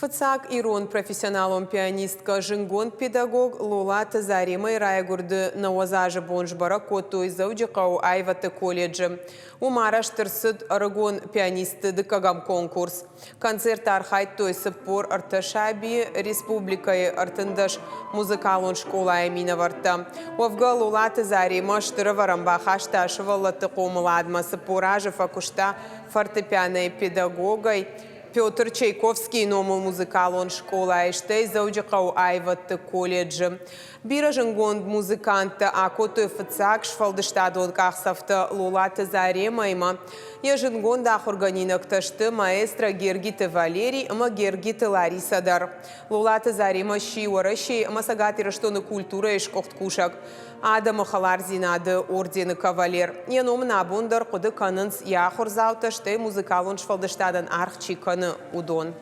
Фыццаг ирон профессионалон пианисткӕ, зынгонд педагог Лолаты Заремӕйы райгуырды 90 азы бон сбӕрӕг кодтой Дзӕуджыхъӕуы аивӕдты колледжы. Уым арӕзт ӕрцыд ӕрыгон пианистты дыккӕгӕм конкурс. Концерты архайдтой 43 сабийы, республикӕйы 13 музыкалон скъолайы минӕвӕрттӕ. Уӕвгӕ Лолаты Заремӕ стыр ӕвӕрӕн бахаста сывӕллӕтты хъомыладмӕ, 40 азы фӕкуыста фортепианойы педагогӕй, Петр Чайковскийы номыл музыкалон скъолайы, стӕй Дзӕуджыхъӕуы аивӕдты колледжы. Бирӕ зынгонд музыканттӕ акодтой фыццаг сфӕлдыстадон къахдзӕфтӕ Лолаты Заремӕимӕ. Йӕ зындгонд ахуыргӕнинӕгтӕ сты маэстро Гергиты Валерий ӕмӕ Гергиты Ларисӕ дӕр. Лолаты Заремӕ сси Уӕрӕсейы ӕмӕ Цӕгат Ирыстоны культурӕйы сгуыхт кусӕг. Адӕмы хӕлардзинады ордены кавалер. Йӕ ном ын абон дӕр хъуыды кӕнынц йӕ ахуырдзаутӕ, стӕй музыкалон сфӕлдыстадӕн аргъ чи кӕны, уыдон.